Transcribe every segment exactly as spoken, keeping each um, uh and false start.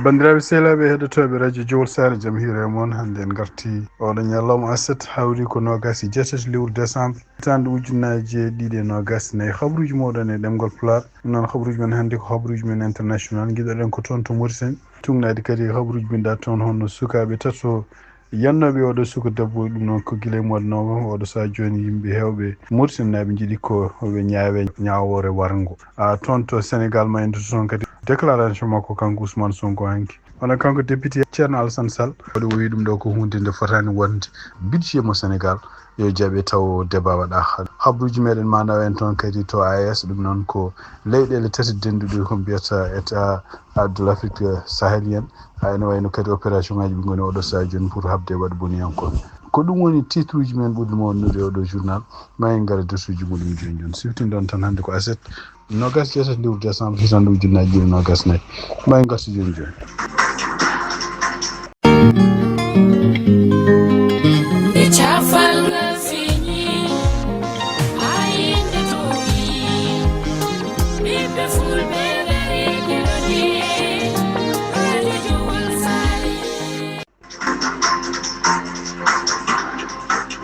Banndiraaɓe sehilaaɓe heɗotooɓe radio Jowol Saare, jam hiire e mon. Hannde en ngarti oɗo ñalawma aset, hawri ko noogaas e jeetati lewru décembre, hitaande ujunnaji ɗiɗi e noogaas e nayi. Habruuji mooɗon e ɗemngal Pulaar. Ɗum noon, habruuji men hannde ko habruuji men international. Ngiɗoɗen ko toon to Mauritanie. Tuugnaade kadi habruuji men ɗa toon, hono sukaaɓe tato yannooɓe oɗo suka debbo. Ɗum noon ko gila e mois de novembre oɗo sahaa jooni, yimɓe heewɓe Mauritanie naaɓe njiɗi ko ɓe ñaawe ñaawoore warngo. A, toon to Sénégal, ma en ndutu toon kadi déclaration makko kanko Ousmane Sonko hanki. Wona kanko député Thierno Alassane Sall, waɗi o wi ɗum ɗo ko huunde nde fotaani wonde budget mo Sénégal. Yo jaɓe taw débat waɗa. Habruuji meɗen ma nawa en toon kadi to A E S, ɗum noon ko leyɗeele tati denduɗe ko mbiyata état de l'Afrique sahélienne. Ha ene wayno kadi opération ngaji ɓe ngoni oɗo sahaa jooni pour habde waɗa boniyankooɓe. Ko ɗum woni titre uji men ɓurɗi mo wonnude e oɗo journal. Ma en ngara e darsuuji muɗum jooni jooni. Siftinɗon tan hannde ko aset, noogaas e jeetati lewru décembre, hitaande ujunnaji ɗiɗi e noogaas e nayi. Ma en ngartu jooni jooni.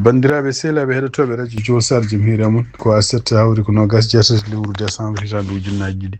Banndiraaɓe sehilaaɓe heɗotooɓe radio Jowol Saare, jam hiire mon. Ko aset, hawri ko noogaas e jeetati lewru décembre, hitaande ujunnaji ɗiɗi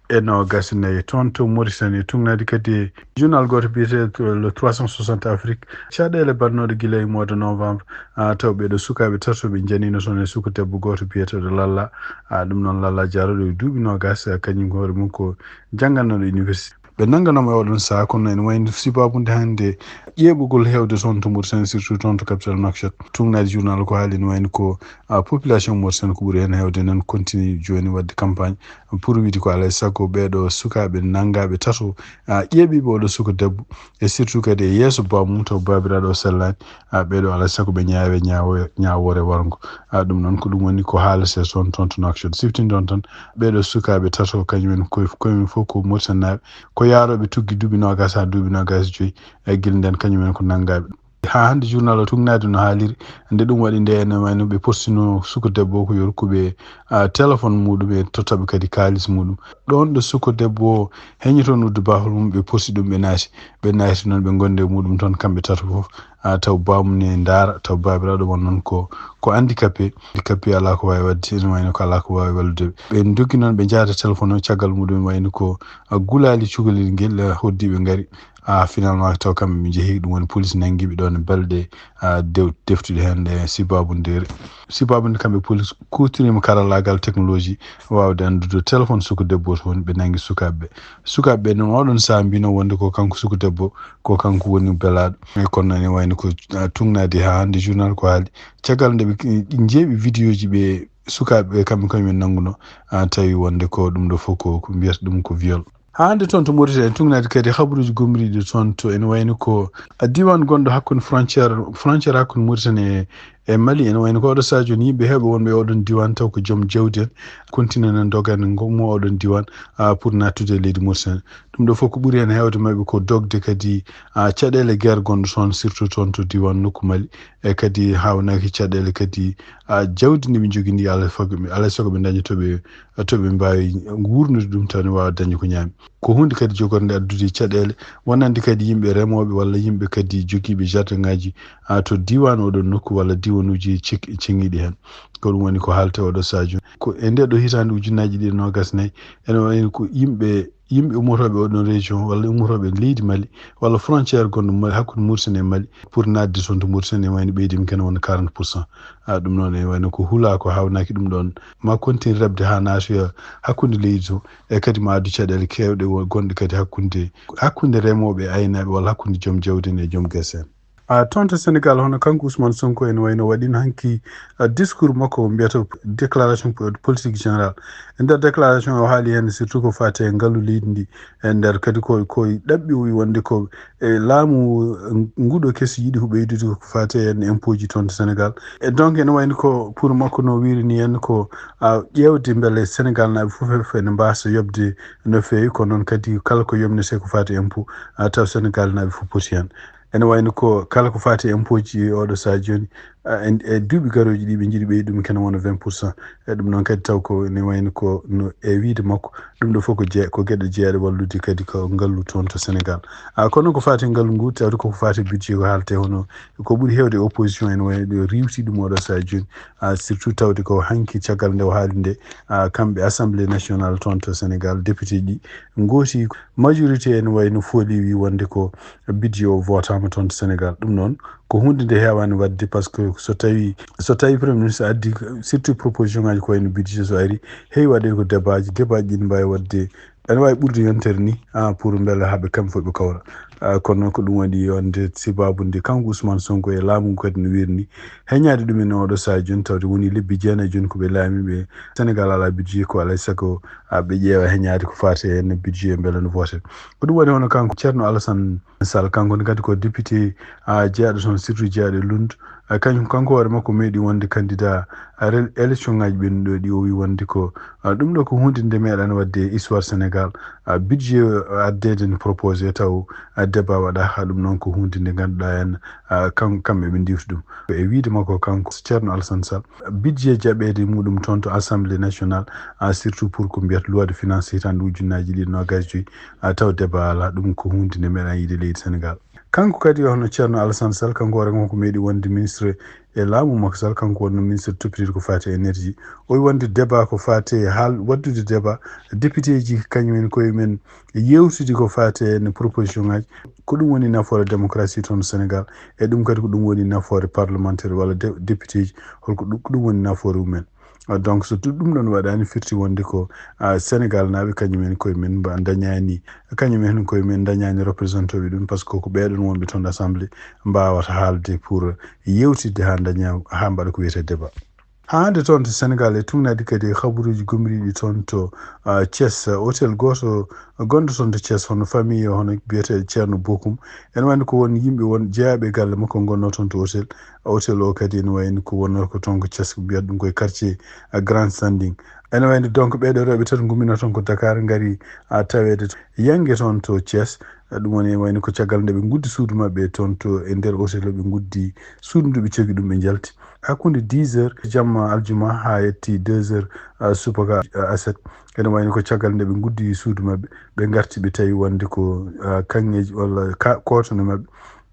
e noogaas e nayi. Toon to Mauritanie, tuugnaade kadi e journal gooto biyeteeɗo Le trois cent soixante Afrique, caɗeele baɗnooɗe gila e mois de novembre, a, taw ɓeeɗo sukaaɓe tato ɓe njanino toon e suka debbo gooto biyeteeɗo Lalla. A, ɗum noon Lalla Diallo ɗo e duuɓi noogaas, a, kañum hoore mum ko janngannoɗo université. Ɓe nannganooma e oɗon sahaa, kono ene wayno sibaabude hannde ƴeeɓugol heewde toon to Mauritanie, surtout toon to capitale Nouakchott. Tuugnaade journal ko haali ene wayno ko, a, population Mauritanie ko ɓuri heen heewde nan continue jooni waɗde campagne pour wiide ko alaa e sago ɓeeɗo sukaaɓe nanngaaɓe tato, a, ƴeeɓiiɓe oɗo suka debbo, e surtout kadi e yeeso bammum taw baabiraaɗo o sellaani, a, ɓeeɗo alaa e sago ɓe ñaawe ñaawo-, ñaawoore warngo. A, ɗum noon ko ɗum woni ko haalete toon, toon to Nouakchott. Siftinɗon tan, ɓeeɗo sukaaɓe tato, kañum en koye, koye mum fof ko Mauritanie naaɓe, ko yaarooɓe tuggi duuɓi noogaas haa duuɓi noogaas e joyi, e gila ndeen kañum en ko nanngaaɓe. Haa hannde journal o tuugnaade no haaliri, nde ɗum waɗi nde ene wayno ɓe postino suka debbo o ko yo rokku ɓe, a, téléphone muɗum e totta ɓe kadi kaalis muɗum. Ɗoon ɗo suka debbo o heñoto noddu baafal mum, ɓe posti ɗum, ɓe naati. Ɓe naati noon, ɓe ngondi e muɗum toon kamɓe tato fof. A, taw bammum ne ndaara, taw baabiraaɗo mon noon ko, ko handicapé. Handicapé alaa ko waawi waɗde, ene wayno ko alaa ko waawi wallude ɓe. Ɓe ndoggi noon, ɓe njaada téléphone o, caggal muɗum wayno ko, a, gulaali cukalel ngel, a, hoddi ɓe ngari. A, finalement taw kamɓe ɓe njehi, ɗum woni police nanngi ɓe ɗoon e balɗe, a, dew-, deftuɗe heen, e sibaabu nde, sibaabu nde kamɓe police kuutoriima karallaagal technologie waawde anndude téléphone suka debbo o toon, ɓe nanngi sukaaɓe ɓe. Sukaaɓe ɓe noon oɗon sahaa mbino wonde ko kanko suka debbo, ko kanko woni belaaɗo. E kono ene wayno ko, a, tuugnaade haa hannde journal ko haali. Caggal nde ɓe, ɓe njeeɓi vidéo ji ɓe sukaaɓe ɓe kamɓe kañum en nannguno, a, tawi wonde ko ɗum ɗo fof ko, ko mbiyata ɗum ko viol. Haa hannde toon to Mauritanie, en tuugnaade kadi habaruuji gomriiɗi toon to ene wayno ko, a, diiwaan gonɗo hakkunde frontière, frontière hakkunde Mauritanie e, e Mali. Ene wayno ko oɗo sahaa jooni yimɓe heewɓe wonɓe e oɗon diiwaan taw ko joom jawdi en continue nan dogande ngo mo oɗon diiwaan, a, pour nattude e leydi Mauritanie. Ɗum ɗo fof ko ɓuri heen heewde maɓɓe ko dogde kadi, a, caɗeele guerre gonɗo toon, surtout toon to diiwaan nokku Mali. E kadi haawnaaki caɗeele kadi, a, jawdi ndi ɓe njogii ndi, alaa e sago ɓe, alaa e sago ɓe ndaña to ɓe, to ɓe mbaawi wuurnude ɗum tan, waawa dañde ko ñaami. Ko huunde kadi jogornde addude caɗeele, wonande kadi yimɓe remooɓe walla yimɓe kadi jogiiɓe jardin ngaji, a, to diiwaan oɗon nokku walla diiwanuuji cek-, ceŋiiɗi heen. Ko ɗum woni ko haaletee oɗo sahaa jooni. Ko e ndee ɗoo hitaande ujunnaaji ɗiɗi e noogaas e nayi, ene wayno ko yimɓe, yimɓe ummotooɓe oɗon région walla ummotooɓe leydi Mali walla frontière gonɗo Mali, hakkunde Mauritanie e Mali, pour naatde toon to Mauritanie, ene wayno ɓeydiima kene wona quarante pour cent. A, ɗum noon ene wayno ko hulaa, ko haawnaaki ɗum ɗoon. Ma continue reɓde haa naatoya hakkunde leydi to, e kadi ma addu caɗeele keewɗe wo-, gonɗe kadi hakkunde, hakkunde remooɓe e aynaaɓe walla hakkunde joom jawdi en e joom gese en. A, toon to Sénégal, hono kanko Ousmane Sonko ene wayno waɗino hanki, a, discours makko o mbiyata déclaration po-, politique générale. E nder déclaration o haali heen surtout ko faati e ngalu leydi ndi, e nder kadi ko, ko ɗaɓɓi o wi wonde ko e laamu nguɗo keso yiɗi ko ɓeydude ko faati e heen impôt ji toon to Sénégal. E donc ene wayno ko pour makko no wiiri ni heen ko, a, ƴeewde mbele Sénégal naaɓe fof ene mbaasa yoɓde no feewi, kono noon kadi kala ko yomnetee ko faati impôt, a, taw Sénégal naaɓe fof poti heen. Ene wayno ko kala ko faati e impôt ji oɗo sahaa jooni, Ah, en, e duuɓi garooji ɗi, ɓe njiɗi ɓeydude ɗum kene wona vingt pour cent. E ɗum noon kadi taw ko ne wayno ko no e wiyde makko, ɗum ɗo fof ko jee-, ko geɗe jeeɗe wallude kadi ko ngallu toon to Sénégal. Ah, kono ko faati e ngallu ngu, tawde koko faati e budget ko haaletee hono ko ɓuri heewde opposition ene wayno ɗo riiwti ɗum oɗo sahaa jooni. Ah, surtout tawde ko hanki caggal nde o haali nde, ah, kamɓe Assemblée nationale toon to Sénégal, député ji ngooti majorité ene wayno fooli wi wonde ko budget o votaama toon to Sénégal. Ɗum noon ko huunde nde heewaani waɗde, parce que so tawi, so tawi Premier ministre addi surtout proposition ngaji ko wayno budget so ari, heewi waɗde ko débat ji, débat ji ɗi mbaawi waɗde, ene waawi ɓurde yontere ni, ah, pour mbele haa ɓe kamɓe fof ɓe kawra. Ah, kono noon ko ɗum waɗi wonde sababu nde kanko Ousmane Sonko e laamu ngu kadi no wiiri ni, heñaade ɗum en oɗo sahaa jooni, tawde woni lebbi jeenayi jooni ko ɓe laami ɓe, Sénégal alaa budget, ko alaa e sago, ah, ɓe ƴeewa heñaade ko faati e budget mbele no vote. Ko ɗum waɗi hono kanko Thierno Alassane Sall, kanko ne kadi ko député, ah, jeyaɗo toon, surtout jeyaɗo e Lund. Ah, kañum, kanko hoore makko meeɗi wonde candidat, ah, re-, élection ngaji ɓennuɗo ɗi, o wi wonde ko, ah, ɗum ɗo ko huunde nde meeɗaani waɗde e histoire Sénégal. Ah, budget, ah, addeede ne proposé taw, ah, débat waɗa, haa ɗum noon ko huunde nde ngannduɗaa en, ah, kam-, kamɓe ɓe ndiwti ɗum. E wiyde makko kanko Thierno Alassane Sall, budget jaɓeede muɗum toon to Assemblée nationale, ah, surtout pour ko mbiyata loi de finance hitaande ujunnaaji ɗiɗi noogaas joyi, ah, taw débat alaa, ɗum ko huunde nde meeɗaa yiide leydi Sénégal. Kanko kadi hono Thierno Alassane Sall, kanko hoore makko meeɗi wonde ministre e laamu Macky Sall, kanko wonno ministre toppitiiɗo ko faati e énergie. O wi wonde débat ko faati e haal-, waɗdude débat, député ji kañum en koye men yewtude ko faati e proposition ngaji. Ko ɗum woni nafoore démocratie toon Sénégal. E ɗum kadi ko ɗum woni nafoore parlementaire walla de-, député ji. Holko ɗum, ko ɗum woni nafoore mumen. Ah, donc so tu-, ɗum ɗon waɗaani, firti wonde ko, ah, Sénégal naaɓe kañum en koye men mba-, ndañaani, kañum en koye men ndañaani représenté ɓe ɗum, parce que ko ɓeɗon wonɓe toon assemblée mbaawata haalde pour yewtidde haa ndaña, haa mbaɗa ko wiyetee débat. Haa hannde toon to Sénégal e tugnaade kadi e habaruuji gomriiɗi toon to, ah, Thiès, hôtel gooto gonɗo toon to Thiès, hono famille, hono biyeteeɗo Ceerno Bokum. Ene wayno ko won yimɓe won jeyaaɓe e galle makko ngonnoo toon to hôtel. Hôtel o kadi ene wayno ko wonnoo ko toon ko Thiès, ko mbiyata ɗum koye quartier, ah, Grand Standing. Ene wayno donc ɓeeɗo rewɓe tati ngumminoo toon ko Dakar, ngari, ah, taweede to Yannge toon to Thiès. Ah, ɗum woni ene wayno ko caggal nde ɓe nguddi suudu maɓɓe toon to e nder hôtel o, ɓe nguddi suudu ndu ɓe cogi ɗum, ɓe njalti. Hakkunde dix heures jamma aljuma haa yetti deux heures, ah, subaka, ah, aset. Ene wayno ko caggal nde ɓe nguddi suudu maɓɓe, ɓe ngarti, ɓe tawi wonde ko, ah, kaŋŋeeji walla ka-, kootone maɓɓe.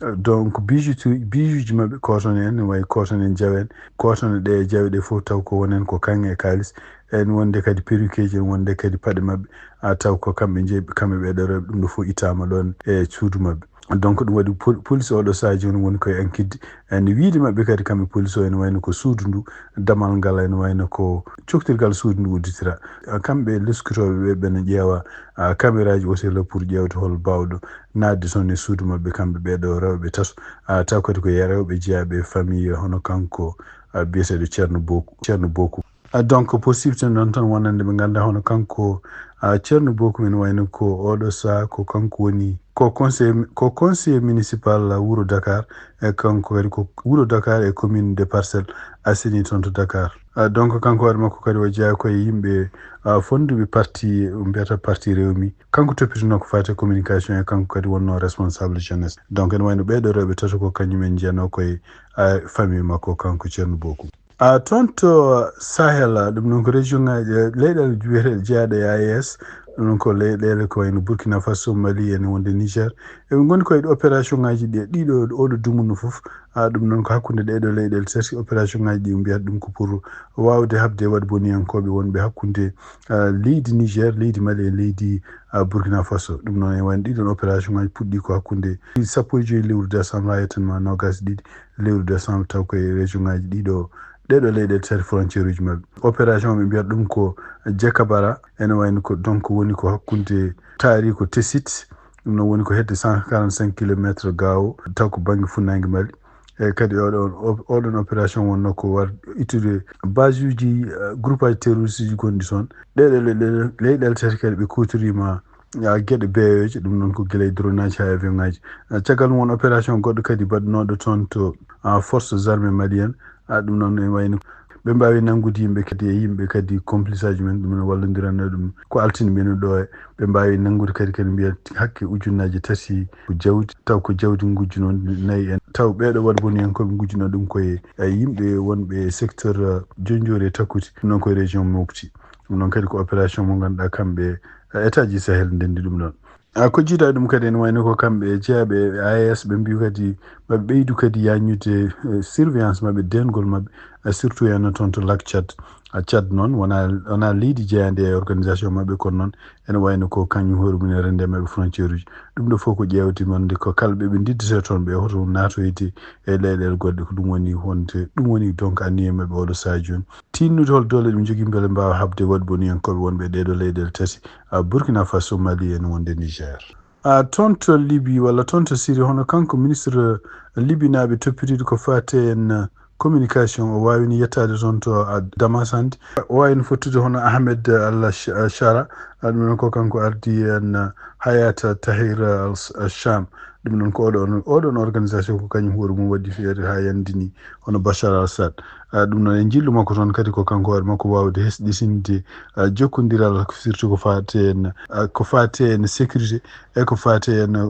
Ah, donc, bijouterie, bijoux ji maɓɓe, kootone en, ne wayi kootone en, jawe en, kootone ɗe, jawe ɗe fof taw ko wonen ko kaŋŋe e kaalis. En wonde kadi perruqueeji, en wonde kadi paɗe maɓɓe, ah, taw ko kamɓe njeyi, kamɓe ɓeeɗo rewɓe, ɗum ɗo fof ittaama ɗoon e suudu maɓɓe. Donc, ɗum waɗi pol-, police oɗo sahaa jooni woni koye ankidde. En wiyde maɓɓe kadi kamɓe police o, ene wayno ko suudu ndu, damal ngal ene wayno ko coktirgal suudu ndu udditira. Ah, kamɓe leskotooɓe ɓe, ɓe ne ƴeewa, ah, caméra ji hôtel o pour ƴeewde hol baawɗo naatde toon e suudu maɓɓe kamɓe ɓeeɗo rewɓe tato. Ah, taw kadi ko e rewɓe jeyaaɓe e famille hono kanko, ah, biyeteeɗo Ceerno Boku, Ceerno Boku. Ah, donc, possibilité noon tan wonande ɓe ngannduɗaa hono kanko, ah, Ceerno Bokum ene wayno ko oɗo sahaa ko kanko woni ko conseil, ko conseiller municipal wuro Dakar, e kanko kadi ko wuro Dakar e commune de Parcelles Assainies toon to Dakar. Ah, donc, kanko hoore makko kadi o jeyaa ko e yimɓe, ah, fonnduɓe parti, mbiyata parti Rewmi. Kanko toppitinoo ko faati e communication e kanko kadi wonnoo responsable jeunesse. Donc, ene wayno ɓeeɗo rewɓe tato ko kañum en jeyanoo ko e, ah, famille makko kanko Ceerno Bokum. Ah, toon to Sahel, ah, ɗum noon ko région ngaji, eh, leyɗeele wiyeteeɗe jeyaaɗe e A E S, ɗum noon ko leyɗeele ko wayno Burkina Faso, Mali, ene wonde Niger. Eɓe ngoni ko e opération ngaji ɗi, ɗiɗo, oɗo dumunna fof. Ah, ɗum noon ko hakkunde ɗeɗo leyɗeele tati, opération ngaji ɗi mbiyata ɗum ko pour waawde haɓde e waɗboniyankooɓe wonɓe hakkunde, ah, leydi Niger, leydi Mali e leydi, ah, Burkina Faso. Ɗum noon e wayno ɗiɗon opération ngaji puɗɗi ko hakkunde sappo e joyi lewru décembre haa yettanma noogaas e ɗiɗi lewru décembre, taw ko e région ngaji ɗiɗo, ɗeɗo leyɗeele tati frontière uji maɓɓe. Opération ɓe mbiyata ɗum ko Jekabara, ene wayno ko donc woni ko hakkunde taari ko Tessit, ɗum noon woni ko hedde cent quarante-cinq kilomètres Gao, taw ko bannge funnaange Mali. E kadi oɗon, o-, oɗon opération wonno ko war ittude base uji, eh, groupe aji terroriste uji gonɗi toon. Ɗeɗo le-, le-, leyɗeele tati kadi ɓe kuutoriima, ah, geɗe beeyoje, ɗum noon ko gila e drone aji haa e avion ngaji. Ah, caggal mum won opération goɗɗo kadi baɗnooɗo toon to, ah, forces armées maliennes. Ah, ɗum noon ene wayno ɓe mbaawi nanngude yimɓe kadi e yimɓe kadi complice aji men, ɗum ne wallondirana ɗum ko altini ɓe no ɗo e. Ɓe mbaawi nanngude kadi, kadi mbiya hakke ujunnaaji tati ko jawdi, taw ko jawdi ngujju noon nayi en. Taw ɓeeɗo waɗboniyankooɓe ngujjuno ɗum koye, eh, yimɓe wonɓe e secteur, eh, Jonjoori e Takkuti, ɗum noon koye région Mopti. Ɗum noon kadi ko opération mo ngannduɗaa kamɓe, eh, État du Sahel ndenndi ɗum ɗoon. Ah, ko jiidaa ɗum kadi ene wayno ko kamɓe jeyaaɓe e A E S, ɓe mbiyi kadi maɓe ɓeydu kadi yaññude, eh, surveillance maɓɓe, deengol maɓɓe, eh, surtout heen toon to Lac Tchad. Ah, Tchad noon wona, wona leydi jeyaandi e organisation maɓɓe, kono noon ene wayno ko kañum hoore mum ene renndi e maɓɓe frontière uji. Ɗum ɗo fof ko ƴeewte wonde ko kala ɓe ɓe ndiddata toon ɓe, hoto naatoyde e leyɗeele goɗɗe. Ko ɗum woni wonde, ɗum woni donc anniye maɓɓe oɗo sahaa jooni. Tinnude hol doole ɗum jogii mbele mbaawa haɓde waɗboniyankooɓe wonɓe e ɗeeɗo leyɗeele tati, ah, Burkina Faso, Mali, ene wonde Niger. Ah, toon to Libi walla toon to Siri, hono kanko ministre Libinaaɓe toppitiiɗo ko faati en, ah, communication, o waawino yettaade toon to, ah, Damas hannde. O waawino fottude hono Ahmed Al Sh-, ah, Shara, ah, ɗum noon ko kanko ardii en, ah, Hayat Tahrir Al, Al Sham. Ɗum noon ko oɗon, oɗon organisation ko kañum hoore mum waɗi feere haa yandini hono Bachar Al Assad. Ah, ɗum noon e njillu makko toon kadi ko kanko hoore makko waawde hesɗitinde, ah, jokkondiral surtout ko faati en, ah, ko faati en sécurité e ko faati en, ah,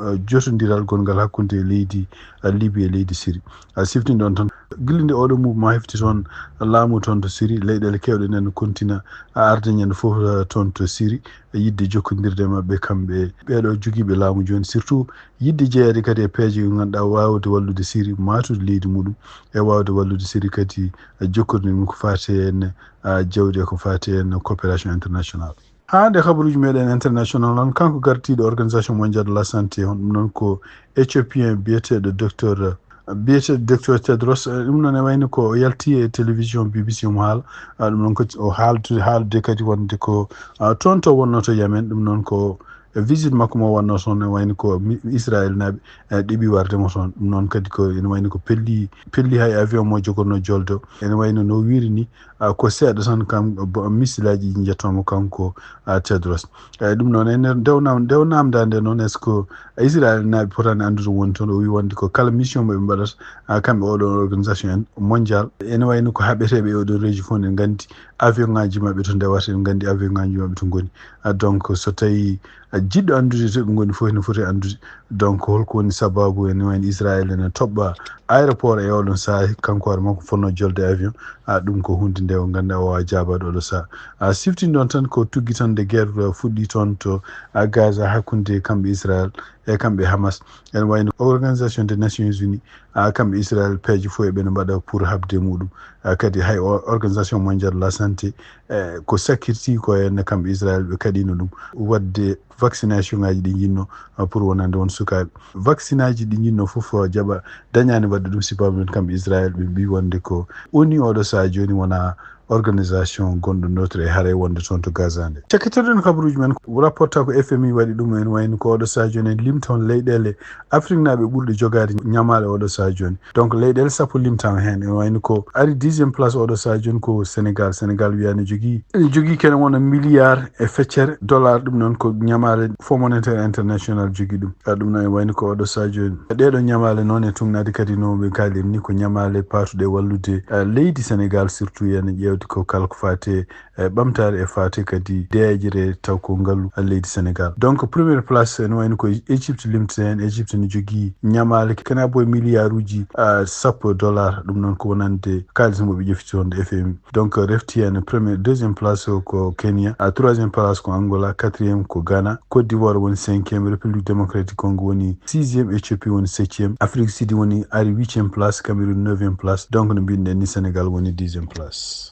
ah, jotondiral gonngal hakkunde leydi, ah, Libi e leydi Siri. Ah, siftin ɗoon tan, gila nde oɗo mouvement hefti toon laamu toon to Siri, leyɗeele keewɗe nen kontina a arde ñande fof, ah, toon to Siri, yiɗde jokkondirde e maɓɓe kamɓe ɓeeɗo jogiiɓe laamu jooni, surtout yiɗde jeyeede kadi e peeje ɗe ngannduɗaa waawde wallude Siri, maatude leydi muɗum, e waawde wallude Siri kadi, ah, jokkordi mum ko faati en, ah, jawdi e ko faati en coopération international. Haa nde kabaruuji meɗen international noon, kanko gardiiɗo Organisation Mondiale de la Santé, on ɗum noon ko Éthiopien biyeteeɗo docteur, biyeteeɗo docteur Tedros, eh, ɗum noon e wayno ko o yalti e télévision B B C omo haala, ah, ɗum noon ko o haaldu-, haaldude kadi wonde ko, ah, toon to wonno to Yemen, ɗum noon ko e visite makko mo wonno toon, e wayno ko mi-, Israel naaɓe, eh, ɗeɓi warde mo toon. Ɗum noon kadi ko ene wayno ko pelli, pelli hay avion mo jogorno joldo. Ene wayno no wiiri ni, ah, ko seeɗa tan kam bo-, misilaaji ɗi njettomo kanko, ah, Tedros. Eh, ɗum noon ene ndewnam-, ndewnamda nde noon, est-ce que Israel naaɓe potani anndude woni toon? O wi wonde ko kala mission mo ɓe mbaɗata, ah, kamɓe oɗo organisation en mondial, ene wayno ko haɓeteɓe e oɗo région fof ne nganndi avion ngaji maɓɓe to ndewata, en nganndi avion ngaji maɓɓe to ngoni. Ah, donc so tawi, ah, jiɗɗo anndude to ɓe ngoni fof ene foti anndude. Donc holko woni sababu ene wayno Israel ene toɓɓa aéroport e oɗon saha, kanko hoore makko fonno jolde avion? Ah, ɗum ko hunde nde o ngannduɗaa o wawa jaabaade oɗo saha. Ah, siftin ɗon tan ko tuggi tan nde guerre fuɗɗi toon to, ah, Gaza hakkunde kamɓe Israel e kamɓe Hamas. Ene wayno Organisation des Nations Unies, ah, kamɓe Israel peeje fof eɓe no mbaɗa pour haɓde muɗum. Ah, kadi hay o-, Organisation Mondiale de la Santé, eh, ko sakkirti ko henne kamɓe Israel ɓe kaɗino ɗum. Waɗde vaccination ngaji ɗi jinno, ah, pour wonande won sukaaɓe. Vaccinaji ɗi jinno fof, ah, jaɓa dañani waɗde ɗum sibabu men kamɓe Israel ɓe mbi wonde ko O N U oɗo saha joni wona organisation gonɗo neutre e haray wonde toon to Gaza nde. Cakkitoɗen kabaruji men, rapporta ko F M I waɗi ɗum, en wayno ko oɗo saha joni en limti hon leyɗeele Afrique naaɓe ɓurɗe jogaade ñamaale oɗo saha joni. Donc leyɗeele sappo limtama heen, en wayno ko ari dixième place oɗo saha joni ko Sénégal. Sénégal wiyani jogii, jogii kene wona milliard e feccere dollar, ɗum noon ko ñamaale Fonds Monétaire International jogii ɗum. Ah, ɗum noon en wayno ko oɗo saha joni. Ɗeɗo ñamaale noon e tugnaade kadi no ɓe kaali en ni ko ñamaale paatuɗe wallude, ah, leydi Sénégal, surtout ene ƴeewde ko kala ko faate e ɓamtaare e faate kadi deeƴre taw ko ngalu leydi Sénégal. Donc première place ene wayno ko Égypte limtete heen. Égypte ne jogii ñamaale kena boye milliard uji, ah, sappo dollar, ɗum noon ko wonande kaalis mo ɓe ƴefti toon e F M I. Donc refti heen premier, deuxième place o ko Kenya, ah, troisième place ko Angola, quatrième ko Ghana, Côte d'Ivoire woni cinquième, République Démocratique Congo woni sixième, Éthiopie woni septième, Afrique Sud woni ari huitième place, Cameroun neuvième place. Donc no mbinɗen ni Sénégal woni dixième place.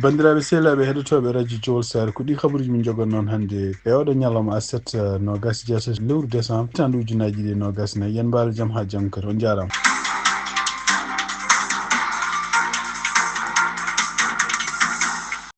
Banndiraaɓe sehilaaɓe heɗotooɓe radio Jowol Saare, ko ɗi kabaruji min jogan noon hannde e oɗo ñalawma aset, eh, noogas e jeetati lewru décembre, hitaande ujunaaji ɗiɗi e noogas e nayi. Yen mbaalo jam haa janngo kadi. On njaaraama.